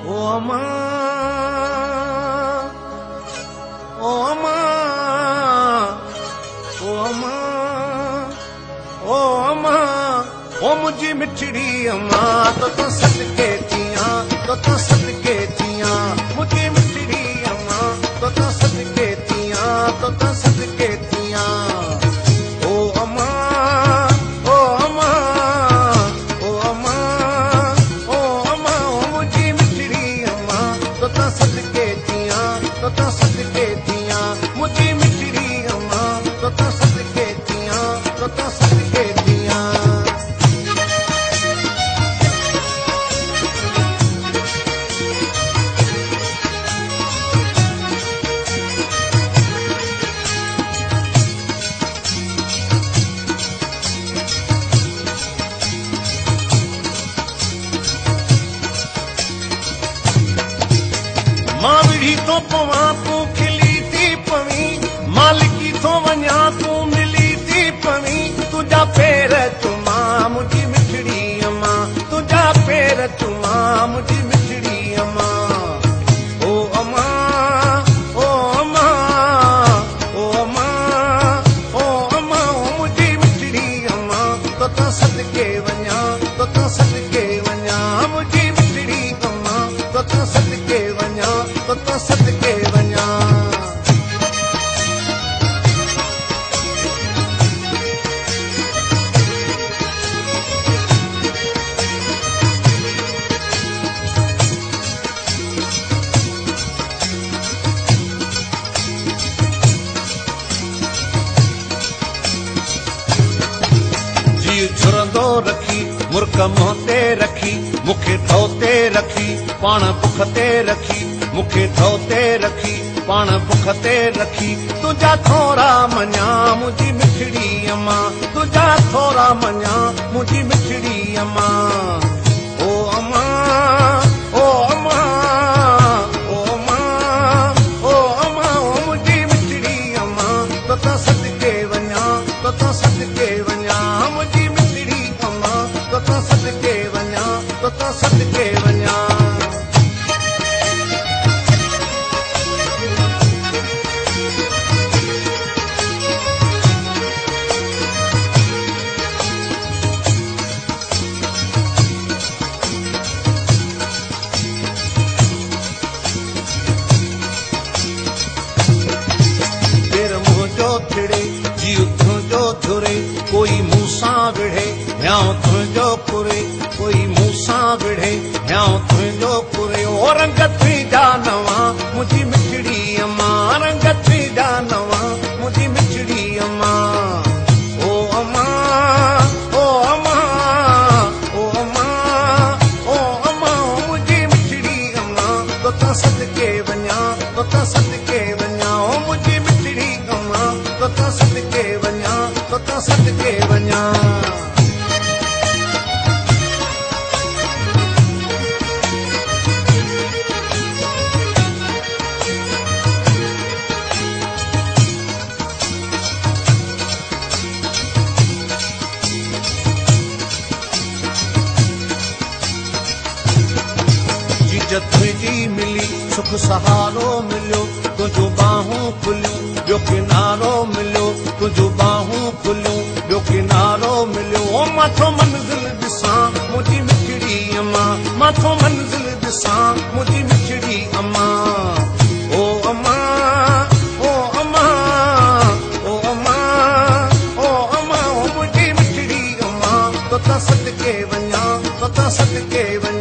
ओ अम्मा, ओ अम्मा, ओ अम्मा, ओ अम्मा, ओ मुंहिंजी मिठड़ी अम्मा, तोतां सदके थियां, तोतां सदके थियां। मुंहिंजी मिठड़ी अम्मा, तोतां सदके थियां, तोतां सदके थियां। ओ अम्मा, ओ अम्मा, ओ अम्मा, ओ अम्मा, ओ मुंहिंजी मिठड़ी अम्मा, तोतां सदके थियां, तोतां सदके थियां। मुंहिंजी मिठड़ी अम्मा, तोतां सदके थियां, तोतां सदके थियां। मां विढ़ी थो पवां, तूं खिली थी पवीं, मालिकी थो वञा, तूं मिली थी पवीं। तुंहिंजा पेर चुमा मुंहिंजी मिठड़ी अम्मा, तुंहिंजा पेर चुमा मुंहिंजी मिठड़ी अम्मा। ओ अम्मा, ओ अम्मा, ओ अम्मा, ओ अम्मा, ओ मुंहिंजी मिठड़ी अम्मा, तोतां सदके वञा, तोतां सदके वञा। मुंहिंजी मिठड़ी अम्मा, तोतां सदके वञा, तोतां सदके वञा। जीउ झुरंदो रखी, मुर्क मुंहं ते रखी, मूंखे ठो ते रखी, पाण बुख ते रखी, मूंखे ठो ते रखी, पाण बुख ते रखी। तुंहिंजा थोरा मञा मुंहिंजी मिठड़ी अम्मा, तुंहिंजा थोरा मञा मुंहिंजी मिठड़ी अम्मा। ओ अम्मा, ओ अम्मा, ओ अम्मा, ओ अम्मा, ओ मुंहिंजी मिठड़ी अम्मा, तोतां सदके वञा, तोतां सदके वञा। मुंहिंजी मिठड़ी अम्मा, तोतां सदके वञा, तोतां सदके वञा। पेर मुंहिंजो थिड़े, जीउ तुंहिंजो झुरे, कोई मूंसां विढ़े, ह्यांव तुंहिंजो कुरे, कोई मूंसां विढ़े, ह्यांव तुंहिंजो कुरे। ओ रंग तुंहिंजा नवां मुंहिंजी मिठड़ी अम्मा, रंग तुंहिंजा नवां मुंहिंजी मिठड़ी अम्मा। ओ अम्मा, ओ अम्मा, ओ अम्मा, ओ अम्मा, ओ मुंहिंजी मिठड़ी अम्मा, तोतां सदके वञा, तोतां सदके वञा। ओ मुंहिंजी मिठड़ी अम्मा, तोतां सदके वञा, तोतां सदके वञा। जीज तुंहिंजी मिली, सुख सहारो मिलियो, तुंहिंजूं बाहूं खुलियूं, ॿियो किनारो मिलियो, तुंहिंजूं बाहूं खुलियूं, ॿियो किनारो मिलियो। ओ मां थो मंज़िल ॾिसां मुंहिंजी मिठड़ी अम्मा, मां थो मंज़िल ॾिसां मुंहिंजी मिठड़ी अम्मा। ओ अम्मा, ओ अम्मा, ओ अम्मा, ओ अम्मा, ओ मुंहिंजी मिठड़ी अम्मा, तोतां सदके वञा, तोतां सदके वञा।